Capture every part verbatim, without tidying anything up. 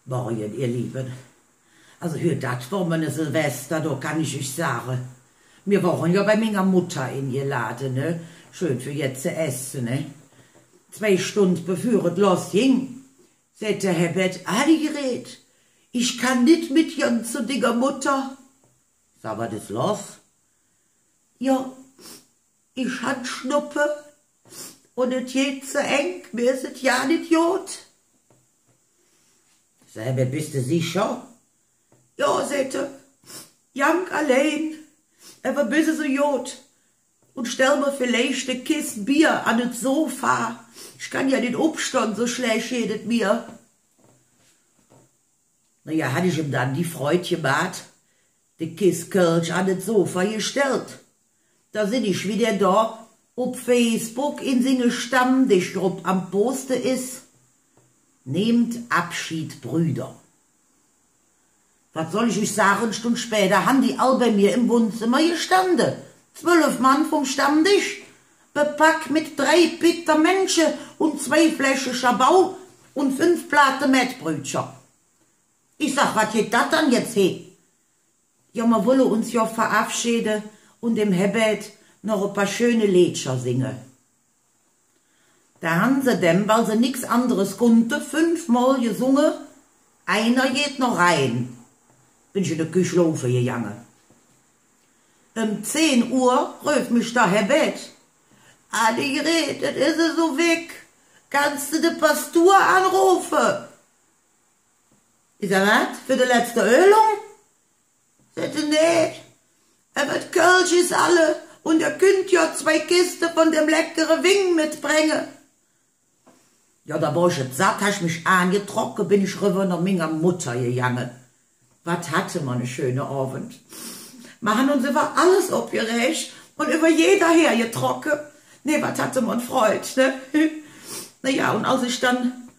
Morje, ehr Leeve. Alsu, hürt, dat wor mer e Silvester, do kann ich üch sage. Mir wore jo bei minger Mutter engelade, ne? Schön för jet ze esse, ne? Zwei Stund bevür et lossging, säht der Herbert: „Annegret, ich kann nit met gonn zo dinger Mutter.“ Sag: „Wat es loss?“ „Jo, ich han Schnuppe un et geiht ze eng, mir es et jo nit god.“ Sag: „Herbert, bes de secher?“ „Jo“, säht hä, „jank allein, ävver bes es god. Un stell mer villeich e Kess Bier an et Sofa. Ich kann jo nit opstonn, su schlääch geiht et mir.“ Na jo, han ich im dann die Freud gemaht, de Kess Kölsch an et Sofa gestellt. Do sinn ich, wie dä do op Facebook en singe Stammdeschgrupp am Poste es: „Nehmt Abschied, Brüder.“ Wat soll ich üch sage, en Stund späder han die all bei mir em Wonnzemmer gestande. Zwölf Mann vum Stammdesch, bepack met drei Pittermännche un zwei Fläsche Schabau un fünf Plaate Mettbrüdcher. Ich sag: „Wat geiht dat dann jetz he?“ Jo, mer wolle uns jo verabschiede un dem Herbert noch e paar schöne Leedcher singe. Do han se dem, weil se nix anderes kunnte, fünfmol gesunge: „Einer geht noch rein.“ Bin ich en de Köch laufe gegange. Öm zehn Uhr röf mich der Herbert: „Annegret, et es esu wigg, kanns de de Pastur anrofe?“ Ich sag: „Wat, för de letzte Ölung?“ Säht hä: „Nä, ävver et Kölsch es alle un ehr künnt jo zwei Kiste vun dem leckere Wing metbränge.“ Jo, do wor ich et satt, han ich mich aangetrocke, bin ich rüvver noh minger Mutter gegange. Wat hatte mer ne schöne Ovend. Mer han uns üvver alles opgeräg un üvver jeder hergetrocke. Nä, wat hatte mer en Freud, ne? Na jo, un als ich dann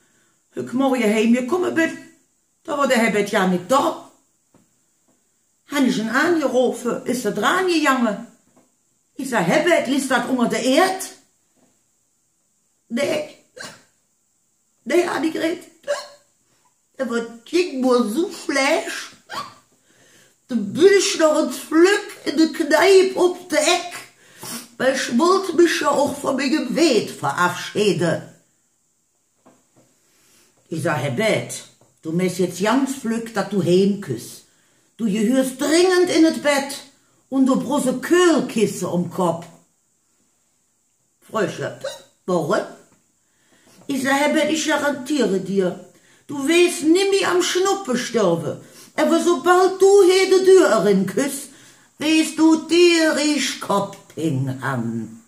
hügg Morge heimgekumme bin, do wor der Herbert jo nit do. Han ich en aangerofe, es hä dran gegange. Ich sag: „Herbert, liss dat unger der Ääd?“ „Nä, nä, Annegret, ävver et ging mer esu schlääch, do bin ich noch ens flöck en de Kneip op de Eck, weil ich wollt mich jo och vun mingem Weed verabschiede.“ Ich sag: „Herbert, do mähs jetz ganz flöck, dat do heimküss. Do gehürs dringend en et Bett un do bruchs e Köhlkesse om Kopp.“ Fröhche: „Woröm?“ Ich sag: „Herbert, ich garanteere dir, do weeß nimmi am Schnuppe sterve, ävver esu bal do he de Dür eren küss, weeß do tierisch Koppping han.“